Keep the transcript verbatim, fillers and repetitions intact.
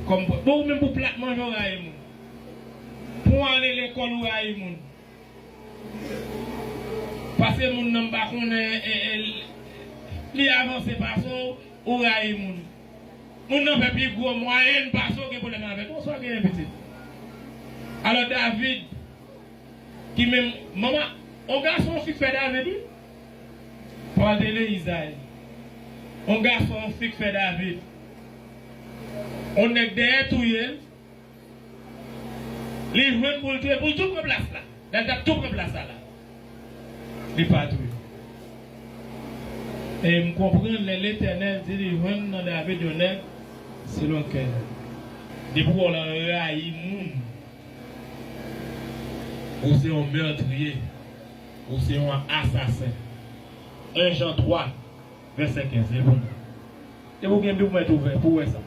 Kòm, bon, ou menm pou plat manje, ou rayi moun. Pou ale lekòl, ou rayi moun. Paske moun nan m pa konnen, e, e, li avanse pase w, ou rayi moun. Moun nan fè pi gwo mwayèn pase w, gen pwoblèm avè l. Bonswa, genyen pitit. Alò, David, ki menm, manman, on gason fik fè David, wi. Papa Denise Isaïe. On gason fik fè David. On nèg dèyè touye l. Li jwenn pou l touye, pou l tou pran plas la. David ap tou pran plas la la. Li pa touye. E m konprann lè Letènèl di li jwenn nan David yon nèg selon kè l. Depi w wè w la rayi moun, ou se yon mètriye, ou se yon asasen. En Jan twa, vèsè kenz, li pou nou. Depi w gen Bib ou mèt ouvè pou w wè sa.